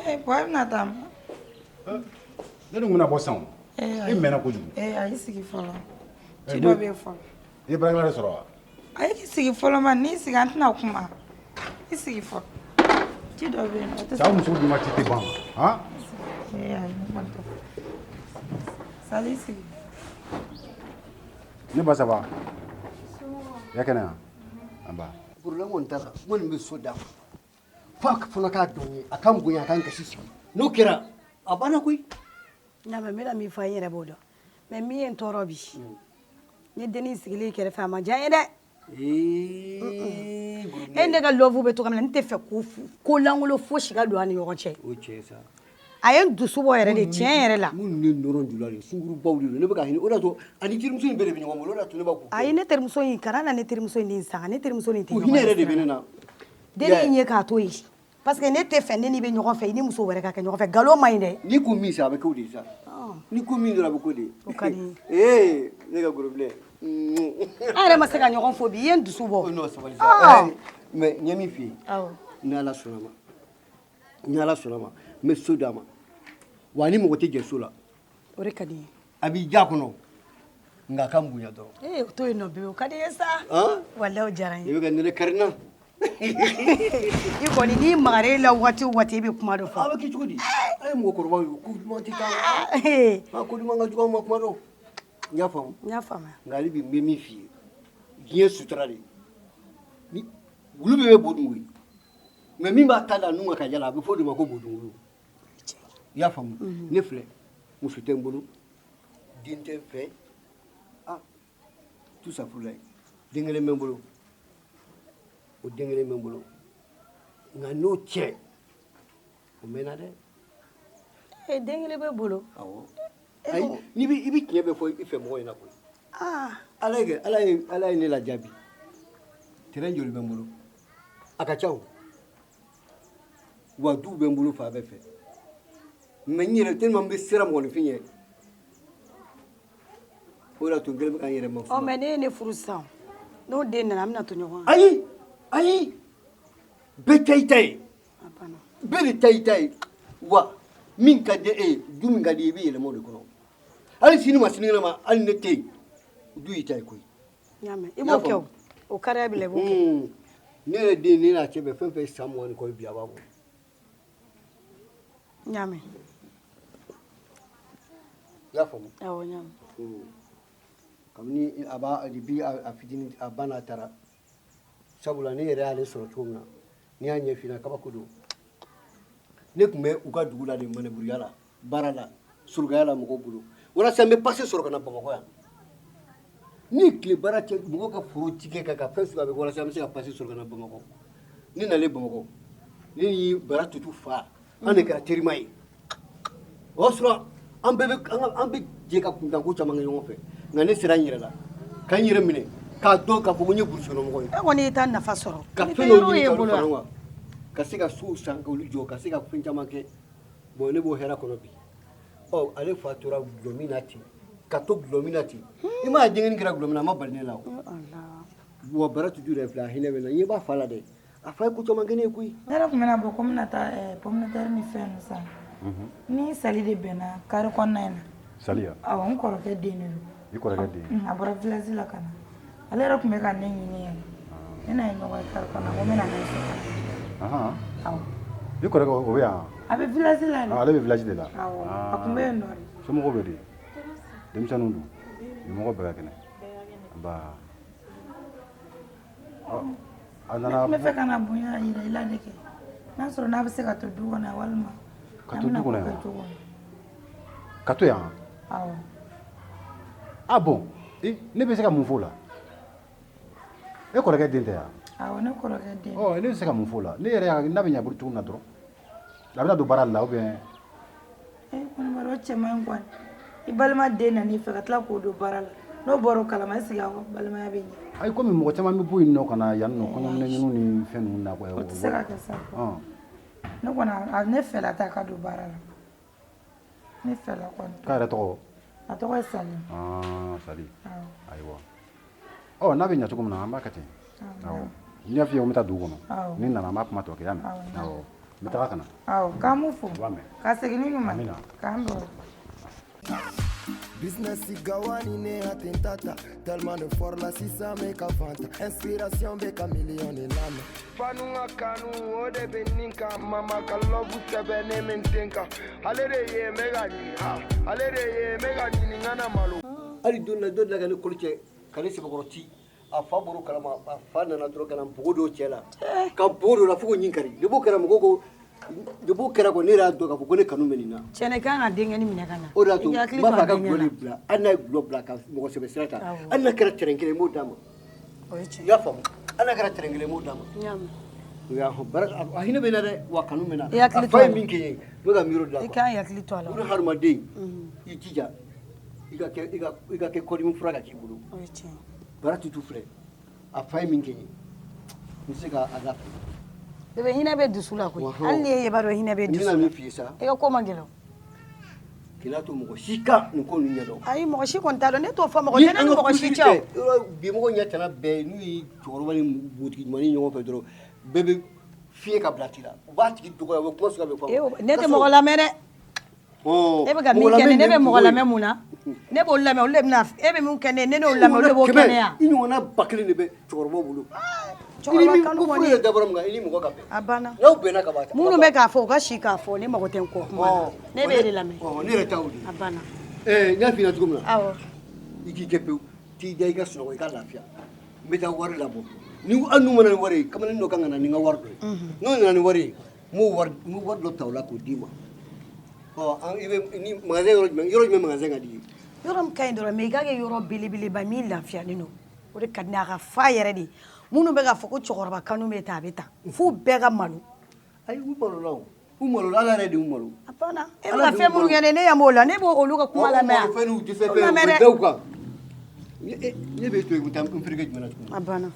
Ee papa, e bɛna taa min? Ne dun bɛna bɔ sisan o. E mɛnna kojugu. Ee, a y'i sigi fɔlɔ. Ci dɔ bɛ yen fɔlɔ. I ye baarakɛla de sɔrɔ wa? A ye k'i sigi fɔlɔ ma, n'i sigi an tɛna kuma. I sigi fɔlɔ. Ci dɔ bɛ yen nɔ. Cɛw musow dun ka ci tɛ ban han. Ee ayi, ne kɔni tɛ. Sali, i sigi. Ne ba, ça va? Ya kɛnɛ wa? An ba. Problème kɔni t'a la, n kɔni bɛ so d'a ma f'a fana k'a dɔn n ye, a ka n bonya, a ka n gasi sigi. N'o kɛra, a banna koyi. N y'a mɛn, n bɛna min fɔ n yɛrɛ b'o dɔn, mais min ye n tɔɔrɔ bi, n ye dennin sigilen kɛrɛfɛ, a ma diya n ye dɛ. E ne ka love bɛ cogo min na, ne tɛ fɛ ko lankolon fosi ka don an ni ɲɔgɔn cɛ. O tiɲɛ sa. A ye n dusu bɔ yɛrɛ de, tiɲɛ yɛrɛ la. Minnu ne nɔrɔ jula de, sunkurubaw de don. Ne bɛ ka hinɛ, o de y'a to ani terimuso in bɛɛ de bɛ ɲɔgɔn bolo, o de y'a to ne b'a k'u. Ayi, ne terimuso in, kana na ne terimuso in ni sanga, ne terimuso in tɛ. O hinɛ yɛrɛ de bɛ ne na. Dennin in ye k'a to yen, parce que ne tɛ fɛ ne n'i bɛ ɲɔgɔn fɛ, i ni muso wɛrɛ ka kɛ ɲɔgɔn fɛ. Nkalon man ɲi dɛ. N'i ko min sa, a bɛ k'o de ye sa. N'i ko min dɔrɔn, a bɛ k'o de ye. O ka di n ye. Ee, ne ka gorobinɛ. An yɛrɛ ma se ka ɲɔgɔn fo bi, i ye n dusu bɔ. Non, sabali sa. Mais n ye min f'i ye. Awɔ. Ni Ala sɔnna ma, ni Ala sɔnna ma, n bɛ so d'a ma, wa ni mɔgɔ tɛ jɛ so la. O de ka di n ye. A b'i ja kɔnɔ, nka a ka n bonya dɔrɔn. Ee, o to yen nɔ bébé, o ka di n ye sa. Walahi, o diyara n ye. I bɛ ka nɛnɛ kari n na. I kɔni, n'i magara e la waati o waati, e bɛ kuma dɔ fɔ. A bɛ kɛ cogo di? A ye mɔgɔkɔrɔbaw ye, ko duman tɛ taa, ko duman ka jugu an ma kuma dɔw. N y'a faamu. N y'a faamuya. Nka hali bi, n bɛ min f'i ye, diɲɛ sutura de ni wulu bɛɛ bɛ bo dun koyi, mais min b'a ta da nun kan ka yala, a bɛ fɔ o de ma ko bodunwulu. I y'a faamu? Ne filɛ, muso tɛ n bolo, den tɛ n fɛ. Ah, tout ça furu la ye, den kelen bɛ n bolo, o den kelen bɛ n bolo, nka n'o cɛ, o mɛnna dɛ. Ee, den kelen b'e bolo? Awɔ. Ayi, n'i bɛ, i bɛ tiɲɛ bɛɛ fɔ i fɛ mɔgɔ ɲɛna koyi. Ala ye kɛ, ala ye ne lajaabi. Terrain joli bɛ n bolo? A ka ca o. Wa duw bɛ n bolo fan bɛɛ fɛ, mais n yɛrɛ tellement n bɛ siran mɔgɔninfin ɲɛ, o de y'a to n kɛlen bɛ ka n yɛrɛ ma. Ɔ, mais ne ye ne furu sisan, n'o den nana, an bɛna to ɲɔgɔn kan. Ayi, ayi, bɛɛ ta i ta ye, bɛɛ de ta i ta ye. Wa min ka di e ye, du min ka di i ye, i bɛ yɛlɛma o de kɔnɔ. Hali sini ma, sinikɛnɛ ma, hali ne tɛ yen, du y'i ta ye koyi. N y'a mɛn, i b'o kɛ, o o kariya b'i la, i b'o kɛ. Ne yɛrɛ den, ne n'a cɛ bɛ fɛn fɛn ye san 20 ni kɔ ye bi, a b'a bɔ. N y'a mɛn. I y'a faamu? Awɔ, n y'a mɛn. Kabini a b'a depuis a fitinin, a ba n'a taara, sabula ne yɛrɛ y'ale sɔrɔ cogo min na, n'i y'a ɲɛf'i ɲɛna, kabako don. Ne tun bɛ u ka dugu la de, manɛburuya la, baara la, surugaya la mɔgɔw bolo, walasa n bɛ passe sɔrɔ ka na Bamakɔ yan. Ni tile baara cɛ, mɔgɔw ka foro tigɛ ka fɛn sugu bɛɛ kɛ, walasa n bɛ se ka passe sɔrɔ ka na Bamakɔ. Ne nalen Bamakɔ, ne ni Bara Tutu fa, an de kɛra terima ye. O y'a sɔrɔ an bɛɛ bɛ an bɛ jɛ ka kuntanko caman kɛ ɲɔgɔn fɛ, nka ne sera n yɛrɛ la, ka n yɛrɛ minɛ, k'a dɔn k'a fɔ ko n ye burusi kɔnɔ mɔgɔ ye. E kɔni y'i ta nafa sɔrɔ. Ka fɛn dɔw ɲini k'olu fara ɲɔgɔn kan, ka se ka sow san k'olu jɔ, ka se ka fɛn caman kɛ. Bon, ne b'o hɛrɛ kɔnɔ bi. Ɔ, ale fa tora dɔlɔmin na ten, ka to dɔlɔmin na ten. I m'a ye, denkɛnin kɛra dɔlɔmin na, a ma bali ne la o. Wa Bara Tutu yɛrɛ filɛ, a hinɛ bɛ n na, n ɲɛ b'a fa la dɛ. A fa ye ko caman kɛ ne ye koyi. Ne yɛrɛ tun bɛna bɔ ko n bɛna taa pomme de terre ni fɛn ninnu san. Ni Sali de bɛnna carré kɔnɔna in na. Sali ya? Awɔ, n kɔrɔkɛ den de don. I kɔrɔkɛ den? A bɔra village la ka na. Ale yɛrɛ tun bɛ ka ne ɲini yɛrɛ. Ne n'a ye ɲɔgɔn ye carré kɔnɔna, ko n bɛna n'a ye so kɔnɔ. Awɔ. I kɔrɔkɛ, o bɛ yan? A bɛ village la de. Ale bɛ village de la? Awɔ, a tun bɛ yen nɔ de. Somɔgɔw bɛ di? Denmisɛnninw dun? Mɔgɔw bɛɛ ka kɛnɛ? Nba. A nana. Ne tun bɛ fɛ ka na bonya yira i la de kɛ. N'a sɔrɔ n'a bɛ se ka to du kɔnɔ yan walima. Ka to du kɔnɔ yan? Ka to yan? Awɔ. Ah bon, ne bɛ se ka mun f'o la? E kɔrɔkɛ den tɛ yan? Awɔ, ne kɔrɔkɛ den. Ɔ, ne bɛ se ka mun f'o la? Ne yɛrɛ y'a n'a bɛ ɲɛ bolo cogo min na dɔrɔn. A bɛna don baara la ou bien? E kɔni b'a dɔn, o cɛ man ɲi kɔni. I balima den nan'i fɛ ka tila k'o don baara la. N'o bɔra o kalama, est ce que aw ka balimaya bɛ ɲɛ? Ayi, komi mɔgɔ caman bɛ bɔ yen nɔ ka na yan nɔ, kɔɲɔminɛ ɲini ni fɛn ninnu na. O tɛ se ka kɛ sa. Ne kɔni, ne fɛla t'a ka don baara la. Ne fɛla kɔni. K'a yɛrɛ tɔgɔ? A tɔgɔ ye Sali. Sali. Ayiwa. Ɔ, n'a bɛ ɲɛ cogo min na, an b'a kɛ ten. Awɔ. N y'a f'i ye ko n bɛ taa dugu kɔnɔ. Ni n nana, an b'a kuma tɔ kɛ, y'a mɛn? Awɔ. N bɛ taga ka na. Awɔ, k'an b'u fo. U b'a mɛn. Ka segin ni ɲuman ye. Amina. K'an bɛn o. Business gawani ne atentata. Tellement de fort la sisan bɛ ka fanta. Inspiration bɛ ka million de lamɛn. Fanu ka kanu o de bɛ nin kan. Mama ka love sɛbɛnnen bɛ n ten kan. Ale de ye n bɛ ka ɲini ah. Ale de ye n bɛ ka ɲini n kana malo. Hali don na dɔ delila ka ne kolo cɛ ka ne sɛbɛkɔrɔ ci. A fa bɔr'o kalama, a fa nana dɔrɔn ka na npogo don cɛ la. Ka npogo don o la fo k'o ɲin kari. Depuis o kɛra mɔgɔw ko, depuis o kɛra kɔni ne yɛrɛ y'a dɔn k'a fɔ ko ne kanu bɛ nin na. Cɛnni i kan ka denkɛnin minɛ ka na. O de y'a to I n hakili b'a to fɛ a ka denkɛ dɔlɔ la. de bila. Hali n'a ye dɔlɔ bila ka mɔgɔ sɛbɛ sira ta. Awɔ. Hali n'a kɛra tɛrɛn kelen ye n b'o d'a ma. O ye tiɲɛ. I y'a faamu? Hali n'a kɛra tɛrɛn kelen ye n b'o d'a ma. N y'a mɛn. O y'a hɔn bara a hinɛ bɛ n na dɛ, wa kanu bɛ n na. I hakili A to fa a ye la. min kɛ n ye, n bɛ ka miiri o de la I quoi. kan k'i hakili to a la. Buna hadamaden, i jija i ka kɛ kɔdimi fura ka k'i bolo. O ye tiɲɛ. Bara tutu filɛ, a fa ye min kɛ n ye, n tɛ se k'a lafili. Bébé hinɛ bɛ dusu la koyi. Wɔhɔn. Hali ni e ye b'a dɔn hinɛ bɛ N dusu bɛna la. min f'i ye sa. I ka ko man gɛlɛn. K'i to mɔgɔ si ka nin ko ninnu ɲɛdɔn. Ayi, mɔgɔ si kɔni t'a dɔn, ne t'o fɔ mɔgɔ Ni tɛ ne an ni ka mɔgɔ si furusiri cɛ o. tɛ, yɔrɔ bi mɔgɔw ɲɛ tana bɛɛ ye n'u ye cɛkɔrɔba ni npogotiginin ɲɔgɔn fɛ dɔrɔn, bɛɛ bɛ fiɲɛ ka bila a tigi la. U b'a tigi dɔgɔya, u bɛ kuma suguya bɛɛ fɔ a ma. Eh, ne tɛ K'a sɔrɔ mɔgɔ lamɛn dɛ. Ɔn, E bɛ ka min mɔgɔ kɛ ne, lamɛn ne de bɛ ye mɔgɔ kungo ye. lamɛn mun na? Ne b'olu lamɛn, olu de bɛna e bɛ min kɛ ne ye, ne n'olu lamɛn, olu de b'o kɛ ne ya. I ɲɔgɔnna 1000 de bɛ cɛkɔrɔbaw bolo. Cɛkɔrɔba I ni min kanu ko furu kɔni. yɛrɛ dabɔra mun kama, i ni mɔgɔ ka bɛn. A banna. N'aw bɛnna ka ban. Minnu bɛ k'a fɔ, u ka si k'a fɔ, ne mago tɛ n kɔ kuma la. Ne b'e de lamɛn. Ɔn, ne yɛrɛ ta y'o de ye. A banna. Ɛɛ, n y'a f'i ɲɛna cogo min na. Awɔ. I k'i kɛ pewu, t'i da i ka sunɔgɔ, i ka lafiya. N bɛ taa wari labɔ. Ni hali n'u ma na ni wari ye, kamalen dɔ kan ka na ni n ka wari dɔ ye. N'o nana ni wari ye, n b'o wari, n bɛ wari dɔ ta o la k'o d'i ma. Ɔ, an i bɛ ni magasin yɔrɔ jumɛn, yɔrɔ jumɛn magasin ka di i ye? Yɔrɔ min ka ɲi dɔrɔn, mais i ka kɛ yɔrɔ belebeleba min lafiyalen don. O de ka di ne ye, a ka fa yɛrɛ de. Minnu bɛ k'a fɔ ko cɛkɔrɔba kanu bɛ tan, a bɛ tan. F'u bɛɛ ka malo. Ayi, u malola o. U malola, Ala yɛrɛ de y'u malo. A banna. E bɛ Ala ka de fɛn y'u minnu malo. kɛ ne, ne ɲɛ b'o la, ne b'o olu ka kuma U lamɛn malo wa? fɛn n'u dɛsɛ O fɛn, u lamɛn bɛ dɛ. da u kan. Ne bɛ to yen, n bɛ taa n fereke jumɛn na tuguni? A banna.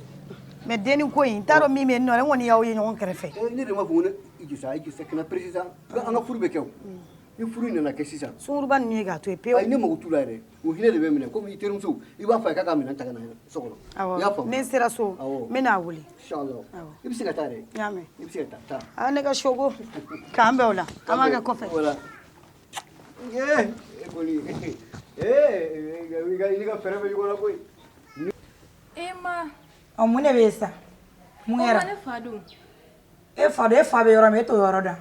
Mais denni ko in, n t'a dɔn min bɛ yen nɔ, ne kɔni y'aw ye ɲɔgɔn kɛrɛfɛ. Ne de m'a fɔ ko ne i jɔ sa, i jɔ sa, kana pressé sa. An ka furu bɛ kɛ o. Ni furu nana kɛ sisan. Sunkuruba ninnu ye k'a to yen pewu. Ayi, ne mago t'u la yɛrɛ. O hinɛ de bɛ minɛ. Komi i terimuso, i b'a fɔ a ye k'a ka minɛn ta ka na so kɔnɔ. Awɔ. I y'a faamu? Ni n sera so, Awɔ. n bɛ n'a wele. Inshallah. Awɔ. I bɛ se ka taa yɛrɛ. N y'a mɛn. I bɛ se ka taa, taa. Aa, ne ka soko. K'an bɛn o la. An b'a kɛ kɔfɛ. Voilà. Ee, e kɔni. Ee, i ka fɛɛrɛ bɛ ɲɔgɔn na koyi. E ma. Ɔ, mun de bɛ yen sisan? Mun O kɛra? ma ne fa dun. E fa don, e fa bɛ yɔrɔ min, e t'o yɔrɔ dɔn.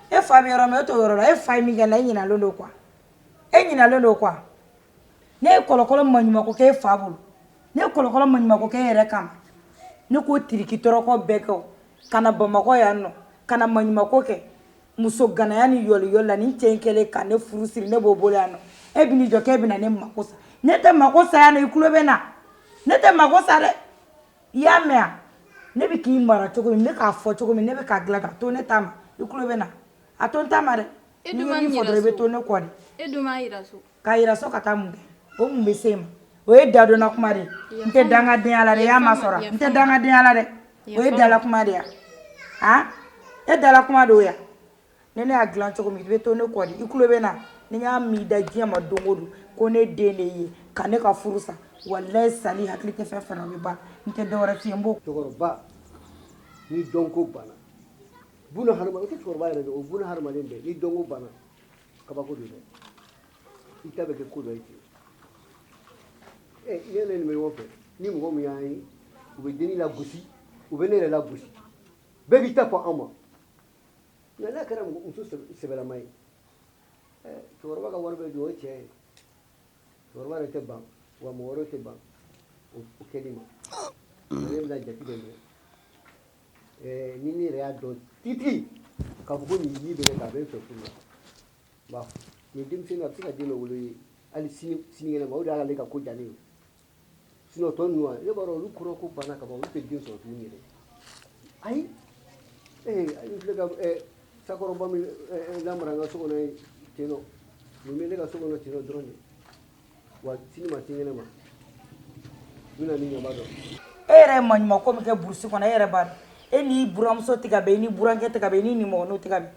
E fa bɛ yɔrɔ min, e t'o yɔrɔ dɔn. E fa ye min kɛ n la, e ɲinalen don quoi. E ɲinalen don quoi. Ne ye kɔlɔkɔlɔ maɲumako kɛ e fa bolo. Ne ye kɔlɔkɔlɔ maɲumako kɛ e yɛrɛ kama. Ne k'o tiriki tɔrɔkɔ bɛɛ kɛ o. Ka na Bamakɔ yan nɔ, ka na maɲumako kɛ. Muso ganaya ni yɔliyɔli la, nin cɛ in kɛlen ka ne furu siri, ne b'o bolo yan nɔ. E bɛ n'i jɔ k'e bɛna ne mako sa. Ne tɛ mako sa yan nɔ, i tulo bɛ n na. Ne tɛ mako sa dɛ. I y'a mɛn wa? Ne bɛ k'i mara cogo min, n bɛ k'a fɔ cogo min, ne bɛ k'a dilan ka to ne ta ma. I tulo bɛ n na. A to n ta ma dɛ. E N'i dun ye ma min n fɔ yira dɔrɔn, i bɛ so. to ne kɔ de. E dun m'a yira so. K'a yira so ka taa mun kɛ? O mun bɛ se e ma? O ye dadonna kuma de ye. N tɛ dangadenya la dɛ, i y'a masɔrɔ. N tɛ dangadenya la dɛ. O ye dala kuma de ye. Han? E dala kuma de o ya? Ni ne y'a dilan cogo min, i bɛ to ne kɔ de. I tulo bɛ n na. Ni n y'a m'i da diɲɛ ma don o don ko ne den de ye ka ne ka furu sa, walayi sali hakili tɛ fɛn fɛn na, o bɛ ban. N tɛ dɔwɛrɛ f'i ye, n b'o. Cɛkɔrɔba ni dɔnko banna, buna hadamaden, o tɛ cɛkɔrɔba yɛrɛ dɛ, o buna hadamaden bɛɛ, ni dɔnko banna, kabako don dɛ. I ta bɛ kɛ ko dɔ ye ten. Ɛ, ne ne nin bɛ ɲɔgɔn fɛ, ni mɔgɔ min y'an ye, u bɛ dennin lagosi, u bɛ ne yɛrɛ lagosi. Bɛɛ b'i ta fɔ an ma. Nka n'a kɛra muso sɛbɛlama ye, ɛ, cɛkɔrɔba ka wari bɛ don, o ye tiɲɛ ye. Cɛkɔrɔba yɛrɛ tɛ ban, wa mɔgɔ wɛrɛ tɛ ban o kɛli ma. Ale bɛna jate de minɛ. Ɛɛ, ni ne yɛrɛ y'a dɔn tigitigi k'a fɔ ko nin ji bɛ ne kan, a bɛ n fɛ furu la. N b'a fɔ, nin denmisɛnnin a bɛ se ka den dɔ wolo ye hali sini sinikɛnɛ ma, o de y'ale ka ko diya ne ye. Sinon tɔ ninnu, ne b'a dɔn olu kɔrɔ ko banna ka ban, olu tɛ den sɔrɔ tuguni yɛrɛ. Ayi, ee, n filɛ ka sakɔrɔba min lamara n ka so kɔnɔ yen ten nɔ, nin bɛ ne ka so kɔnɔ ten nɔ dɔrɔn de. Wa sini ma sinikɛnɛ ma, n bɛna ni ɲama dɔn. E yɛrɛ ye maɲumako min kɛ burusi kɔnɔ, e yɛrɛ b'a dɔn. E n'i buramuso tɛ ka bɛn, i ni burankɛ tɛ ka bɛn, i ni nimɔgɔninw tɛ ka bɛn.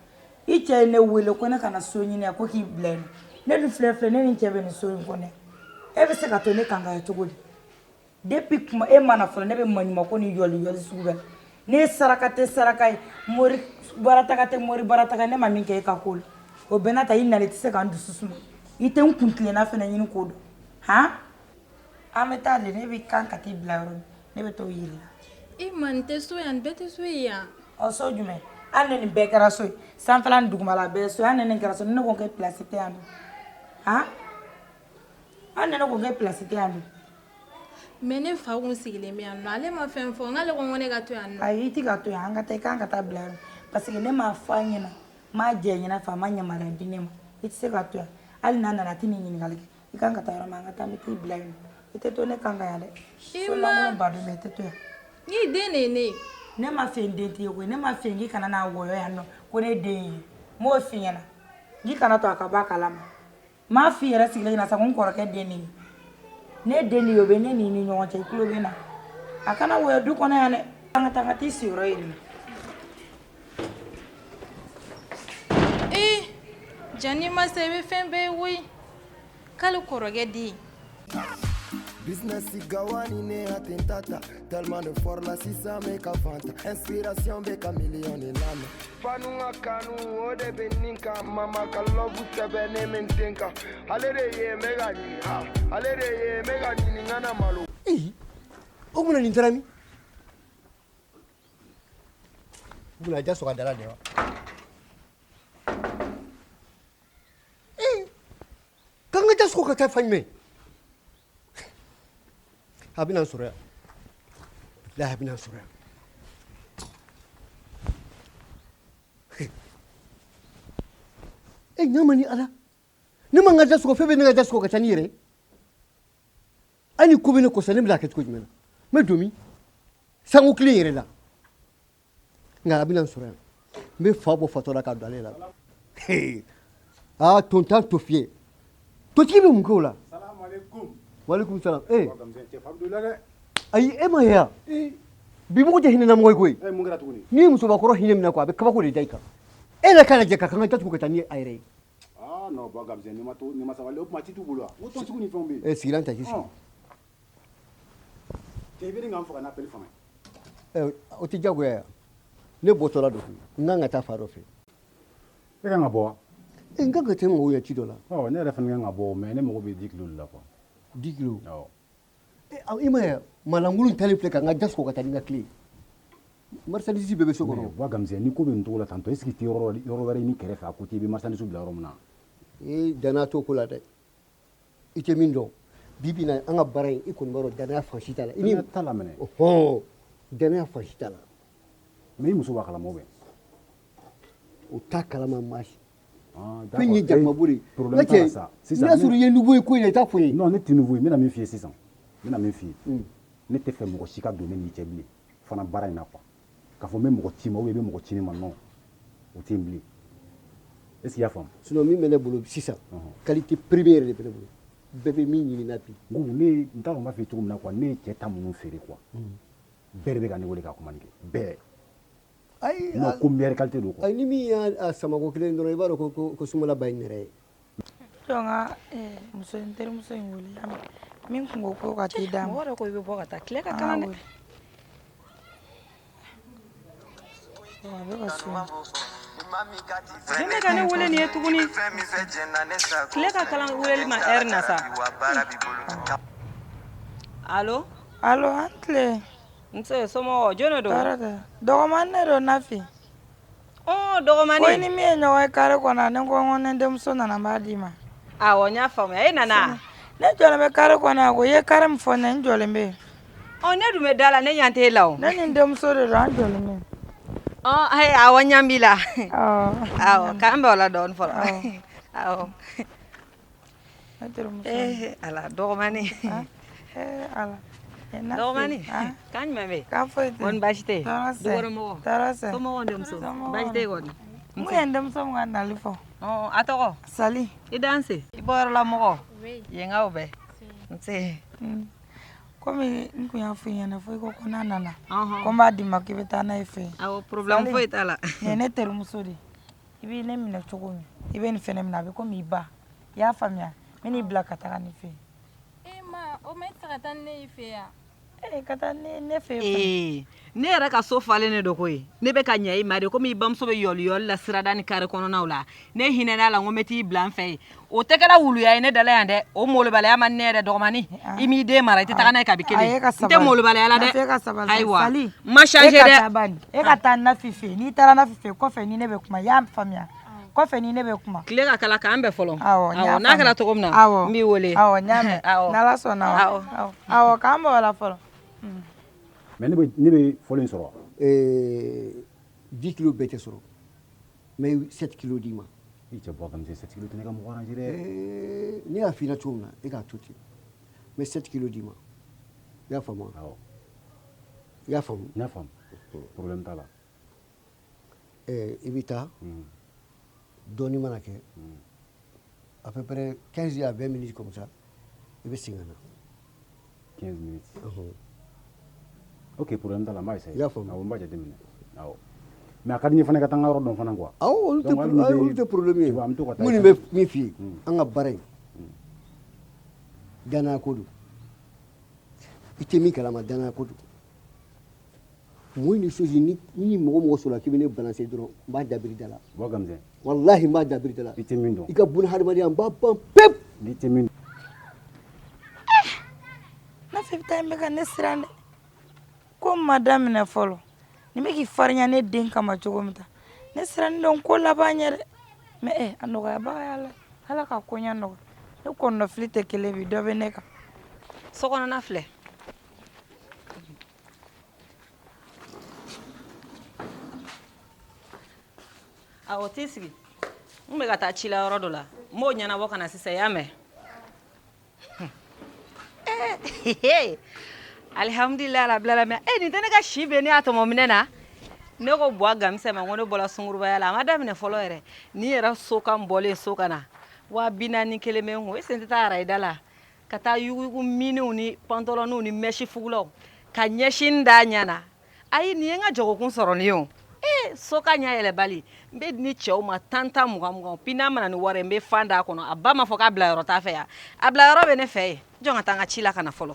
I cɛ ye ne wele ko ne kana so ɲini yan, ko k'i bila yen nɔ. Ne dun filɛ filɛ, ne ni n cɛ bɛ nin so in kɔnɔ yan. E bɛ se ka to ne kan ka kɛ cogo di? Depuis kuma e ma na fɔlɔ, ne bɛ maɲumako ni yɔli yɔli sugu bɛɛ. Ne saraka tɛ saraka ye, mori barataga tɛ mori barataga, ne ma min kɛ e ka ko la, o bɛɛ n'a ta i nana, i tɛ se ka n dusu suma, i tɛ n kun tilenna fana ɲini k'o dɔn. Han, an bɛ taa de, ne bɛ kan ka t'i bila yɔrɔ min, ne bɛ t'o yir'i la. E ma nin tɛ so yan, nin bɛɛ tɛ so ye yan. Ɔ, so jumɛn? Hali ni nin bɛɛ kɛra so ye, sanfɛla ni dugumala bɛɛ ye so ye, hali ni nin kɛra so, ni ne ko k'e place tɛ yan dun? Han, hali ni ne ko k'e place tɛ yan dun? Mais ne fa kun sigilen bɛ yan nɔ, ale ma fɛn fɔ, n'ale ko ne ka to yan nɔ. Ayi, i tɛ ka to yan, an ka taa, i kan ka taa bila yɔrɔ, parce que ne m'a fɔ a ɲɛna, n m'a jɛ ɲɛna fɛ, a ma yamaruya di ne ma, i tɛ se ka to yan. Hali n'a nana, a tɛ n'i ɲininkali kɛ. I kan ka taa yɔrɔ min, an ka taa, n bɛ t'i bila yen. I tɛ to ne kan ka yan dɛ. So lankolon baden bɛ, i tɛ to yan. N'i den de ye ne ye. Ne ma fɛ n den t'i ye koyi, ne ma fɛ k'i kana n'a wɔyɔ yan nɔ ko ne den ye. N m'o f'i ɲɛna, k'i kana to a ka bɔ a kalama. N m'a f'i yɛrɛ sigilen ɲɛna sa ko n kɔrɔkɛ den de ye. Ne den de ye, o bɛ ne n'i ni ɲɔgɔn cɛ, i tulo bɛ n na. A kana wɔyɔ du kɔnɔ yan dɛ. An ka taa, ka t'i sigiyɔrɔ yir'i la. Ee, ja n'i ma se, i bɛ fɛn bɛɛ ye koyi. K'ale kɔrɔkɛ den. Business gawani ne atentata, tellement de fort la sisan bɛ ka fanta, inspiration bɛ ka million de lamɛn. Fanu ka kanu o de bɛ nin kan, mama ka love sɛbɛnnen bɛ n den kan, ale de ye n bɛ ka ɲini, ale de ye n bɛ ka ɲini, n kana malo. Ee, o mun na nin taara min? O mun na a ja sɔgɔ a da la de wa? Ee, k'an ka ja sɔgɔ ka taa fan jumɛn? A bɛna n sɔrɔ yan, bilahi a bɛna n sɔrɔ yan. E ɲama ni Ala, ne man ka da sɔgɔ, fɛn bɛ ne ka da sɔgɔ ka taa ni yɛrɛ ye. Hali ni ko bɛ ne kɔ sa, ne bɛna kɛ cogo jumɛn na? N bɛ don min sanko kelen yɛrɛ la, nka a bɛna n sɔrɔ yan, n bɛ fa bɔ fatɔ la k'a don ale la. Aa, tontan to fiyɛ, tontigi bɛ mun kɛ o la? Walekum salam. Ee, ayi, e ma ye yan, bi mɔgɔ tɛ hinɛna mɔgɔ ye koyi. N'i ye musobakɔrɔ hinɛ minɛ ko a bɛ kabako de da i kan. E yɛrɛ k'a lajɛ ka kan ka datugu ka taa ni a yɛrɛ ye. Ah non, bon Gamzɛ, n'i ma to, n'i ma sabali, o tuma ci t'u bolo wa? N ko tɔntigiw ni fɛnw bɛ yen. E sigilan ta k'i sigi. Cɛ, i bɛ nin k'an faga n'a appel fanga ye. Ɛ, o tɛ diyagoya yan. Ne bɔtɔla don koyi, n kan ka taa fa dɔ fɛ. E kan ka bɔ wa? E, n kan ka taa n mago ɲɛ ci dɔ la. Ɔ, ne yɛrɛ fana kan ka bɔ, mais ne mago bɛ 10 kilos de la quoi. 10 kilos? Awɔ. E, i ma ye malankolon talen filɛ ka n ka da sɔgɔ ka taa ni n ka tile ye. Marchandise bɛɛ bɛ so kɔnɔ. Wa Gamzɛ, ni ko bɛ nin cogo la tantɔ, est ce que i tɛ yɔrɔ wɛrɛ ɲini kɛrɛfɛ à côté, i bɛ marchandise bila yɔrɔ min na? Ee, danaya t'o ko la dɛ. I tɛ min dɔn. Bi bi in na, an ka baara in, i kɔni b'a dɔn danaya fan si t'a la. Danaya t'a la minɛ. Ɔhɔn, danaya fan si t'a la. Mais i muso b'a kalama ou bien? O t'a kalama maa si. Ah, Fɛn ye jakumabo de ye. Problème t'a la sa. Sisan, n'a sɔrɔ i ye nouveau ye ko in na, i t'a fɔ n ye. Non, ne tɛ nouveau ye, n bɛna min f'i ye sisan. N bɛna min f'i ye. Ne tɛ fɛ mɔgɔ si ka don ne n'i cɛ bilen. Fana baara in na quoi. K'a fɔ n bɛ mɔgɔ ci ma ou bien i bɛ mɔgɔ ci ne ma, non. O tɛ yen bilen. Est ce que i y'a faamu? Sinon min bɛ ne bolo sisan, qualité première de bɛ ne bolo. Bɛɛ bɛ min ɲini na bi. N ko ne n t'a dɔn n b'a f'i ye cogo min na quoi, ne ye cɛ ta minnu feere quoi. Bɛɛ de bɛ ka ne wele ka kuma nin kɛ. Bɛɛ. Ayi, non, ko meilleure qualité don quoi. Ayi, ni min y'a samako kelen dɔrɔn, i b'a dɔn ko ko Sumala ba ye nɛrɛ ye. Jɔ n ka muso in terimuso in wele min kun ko ko ka t'i d'a ma. Mɔgɔ dɔ ko i bɛ bɔ ka taa tile ka kalan dɛ. A bɛ ka sun. Jɔn bɛ ka ne wele nin ye tuguni? Tile ka kalan weleli ma heure na sa. Allo? Allo, an tile. Nse, somɔgɔw, jɔn de don? Tɔɔrɔ tɛ. Dɔgɔmani ne don Nafi. Ɔ, dɔgɔmani. Ko i ni min ye ɲɔgɔn ye carré kɔnɔ, ne ko ne denmuso nana, n b'a d'i ma. Awɔ, n y'a faamuya. E nana? Ne jɔlen bɛ carré kɔnɔ yan ko i ye carré min fɔ ne ye, n jɔlen bɛ yen. Ɔ, ne dun bɛ da la, ne ɲɛ t'e la o. Ne ni n denmuso de don, an jɔlen bɛ yen. Ɔ, ayi, awɔ, n ɲɛ b'i la. Awɔ. Awɔ, k'an bɛn o la dɔɔni fɔlɔ. Awɔ. Ne terimuso. Ee, Ala, dɔgɔmani. Ee, Ala. Dɔgɔmani, kan jumɛn bɛ yen? K'an foyi tɛ. Kɔni baasi tɛ yen? Tɔɔrɔ tɛ. Dukɔnɔmɔgɔw? Tɔɔrɔ tɛ. Somɔgɔw denmuso? Baasi tɛ yen kɔni? Mun ye n denmuso min ka nali fɔ? Ɔ, a tɔgɔ? Sali. I danse. I bɔyɔrɔla mɔgɔ? Yenkaw bɛɛ. Nse. Komi n kun y'a fɔ i ɲɛna, fo i ko ko n'a nana, ko n b'a d'i ma k'i bɛ taa n'a ye fɛ yen. Awɔ, problème foyi t'a la. Nin ye ne terimuso de ye. I bɛ ne minɛ cogo min, i bɛ nin fɛnɛ minɛ, a bɛ komi i ba. I y'a faamuya? N bɛ n'i bila ka taga nin fɛ yen. E ma, o ma e tɛ se ka taa ni ne ye fɛ yan? Ee, ka taa ne fɛ yen. Ee, Ne yɛrɛ ka so falen ne don koyi. Ne bɛ ka ɲɛ i ma de, komi i bamuso bɛ yɔli yɔli la sirada ni kare kɔnɔnaw la. Ne hinɛna a la, n ko n bɛ t'i bila n fɛ yen. O tɛ kɛla wuluya ye ne dala yan dɛ. O molobaliya man ne yɛrɛ dɔgɔmani. I m'i den mara, i tɛ taga n'a ye kabi kelen. E ka N tɛ sabali. molobaliya la dɛ. Nafi, e ka sabali. Ayiwa. Sali, N ma changer e ka dɛ. taa bani. E ka taa Nafi fɛ yen. N'i taara Nafi fɛ yen, kɔfɛ ni ne bɛ kuma, i y'a faamuya? Kɔfɛ ni ne bɛ kuma. Tile ka kala k'an bɛn fɔlɔ. Awɔ, n y'a Awɔ, n'a kɛra faamuya. cogo min na, Awɔ. n b'i wele. Awɔ, n y'a mɛn. Awɔ. N'Ala sɔnna wa. Awɔ. Awɔ, awɔ, k'an bɛn o la fɔlɔ. Mais ne bɛ fɔlɔ in sɔrɔ wa? 10 kilos bɛɛ tɛ sɔrɔ, n bɛ 7 kilos d'i ma. I cɛ bɔ ka misɛn, 7 kilos tɛ ne ka mɔgɔ arranger dɛ. Ne y'a f'i ɲɛna cogo min na, e k'a to ten, n bɛ 7 kilos d'i ma, i y'a faamu wa? Awɔ. I y'a faamu? N y'a faamu, problème t'a la. I bɛ taa, dɔɔni mana kɛ, à peu près 15 à 20 minutes comme ça, i bɛ segin ka na. 15 minutes. Ok, problème t'a la, n b'a essayer. I y'a faamu? Awɔ, n b'a jateminɛ. Awɔ. Mais a ka di n ye fana i ka taa n ka yɔrɔ dɔn fana quoi. Awɔ, olu tɛ Donc, hali ni bɛ- olu tɛ problème ye. Tu vois, an bɛ to ka taa Minnu essayer. bɛ min f'i ye, an ka baara in, danaya ko don. I tɛ min kalama, danaya ko don. Moins de choses, ni mɔgɔ mɔgɔ sɔrɔ k'i bɛ ne balancer dɔrɔn, n b'a dabiri da la. Bɔ Gamisɛn. Walahi, n b'a dabiri da la. I tɛ min dɔn. I ka buna hadamadenya, n b'a ban pewu. N'i tɛ min Nafi bɛ taa in bɛ ka ne siran dɛ. Ko n ma daminɛ fɔlɔ. Nin bɛ k'i farinya ne den kama cogo min ta. Ne sirannen don ko laban ɲɛ dɛ. Mais a nɔgɔyabaga ye Ala ye. Ala ka koɲɛ nɔgɔya. Ne kɔnɔnafili tɛ kelen bi, dɔ bɛ ne kan. So kɔnɔna filɛ. Awɔ, t'i sigi. N bɛ ka taa ci la yɔrɔ dɔ la. N b'o ɲɛnabɔ ka na sisan, i y'a mɛn? Alihamudulila rabbil alamin. E nin tɛ ne ka si bɛ ne y'a tɔmɔ minɛ na. Ne ko Buwa Gamisɛ ma ko ne bɔra sungurubaya la, a ma daminɛ fɔlɔ yɛrɛ. Ni yɛrɛ so kan bɔlen so ka na. 41 bɛ n kun. E sen tɛ taa arayida la. Ka taa yuguyugu miniw ni pantalonniw ni mɛsi fugulaw ka ɲɛsin da ɲɛ na. Ayi, nin ye n ka jagokun sɔrɔ nin ye o. Ee, so ka ɲɛ yɛlɛbali. N bɛ ni cɛw ma tan tan, mugan mugan. Puis n'a mana ni wari ye, n bɛ fan d'a kɔnɔ. A ba m'a fɔ k'a bila yɔrɔ t'a fɛ yan. A bila yɔrɔ bɛ ne fɛ yen. Jɔn ka taa n ka ci la ka na fɔlɔ.